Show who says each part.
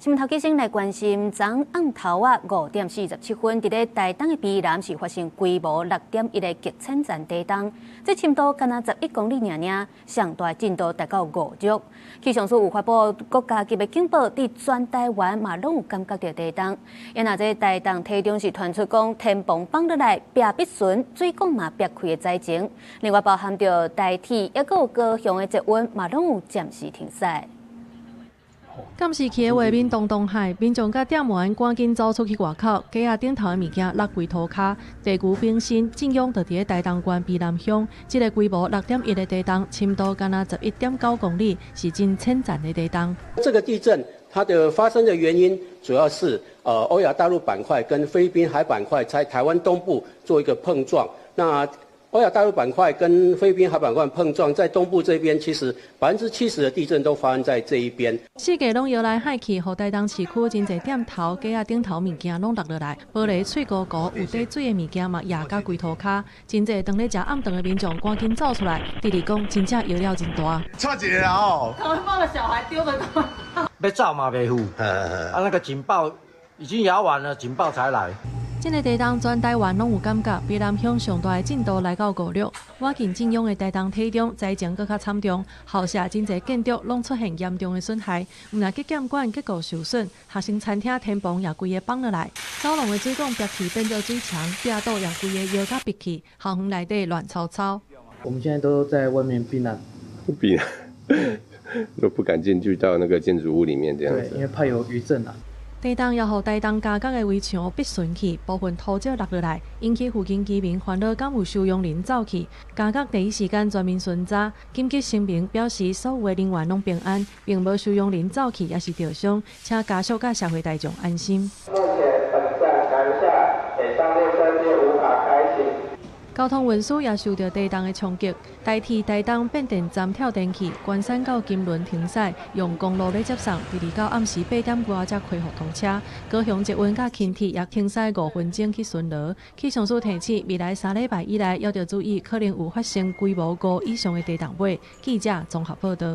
Speaker 1: 新聞頭先來關心，昨暗頭仔5點47分，佇咧台東的卑南是發生規模6.1的極淺層地動，這深度敢若11公里爾爾，上大震度達到5級。氣象署有發布國家級的警報，佇全台灣嘛攏有感覺著地動。啊若這台東體中是傳出講天棚放落來，壁必損，水管嘛煏開的災情。另外包含著台鐵，抑閣有高雄的捷運嘛攏有暫時停駛。
Speaker 2: 監視器的畫面動動海，民眾佮店員趕緊走出去外口，街仔頂頭的物件落規塗跤，地牛冰心震央就佇咧台東縣卑南鄉，這个規模6.1的地動，深度敢若11.9公里，是真淺層的地動。
Speaker 3: 這個地震它的發生的原因主要是歐亞大陸板塊跟菲律賓海板塊在台灣東部做一個碰撞，那歐亞大陸板塊跟菲律賓海板塊碰撞，在東部這邊，其實70%的地震都發生在這一邊。
Speaker 2: 四界攏搖來晃去，予台東市區真濟店頭、街仔頂頭物件攏落落來，玻璃碎糊糊，有滴水的物件嘛壓甲規塗跤。真濟當咧食暗頓的民眾趕緊走出來，直直講真正搖了真大。
Speaker 4: 差一個哦！
Speaker 5: 他們幫個小孩丟的。
Speaker 6: 欲走嘛袂赴，啊那個警報已經搖完了，警報才來。
Speaker 2: 這个地動全台灣攏有感覺，卑南鄉上大的震度來到5級，倚近震央的台東體中災情閣較慘重，校舍真濟建築攏出現嚴重的損害，毋但擊劍館結構受損，學生餐廳天棚也規个放落來，走廊的水管煏去變做水牆，壁倒也規个搖甲煏去，校園內底亂糟糟。
Speaker 7: 我們現在都在外面避難。
Speaker 8: 避難，都不敢進去到那個建築物裡面這樣子。
Speaker 7: 對，因為怕有餘震啊。
Speaker 2: 地動也予台東監獄的圍牆煏損去，部分塗石落落來，引起附近居民煩惱，敢有收容人走去。監獄第一時間全面巡查，緊急聲明表示所有的人員攏平安，並無收容人走去，抑是著傷，請家屬佮社會大眾安心。
Speaker 9: 目前本站南下、北上列車皆無法開行。
Speaker 2: 交通運輸也受著地動的衝擊，台鐵台東變電站跳電去，關山到金崙停駛，用公路咧接送，直直到暗時8點外才恢復通車。高雄捷運佮輕鐵也停駛5分鐘去巡邏。氣象署提醒，未來3禮拜以來，猶著注意可能有發生規模5以上的地動尾。記者綜合報導。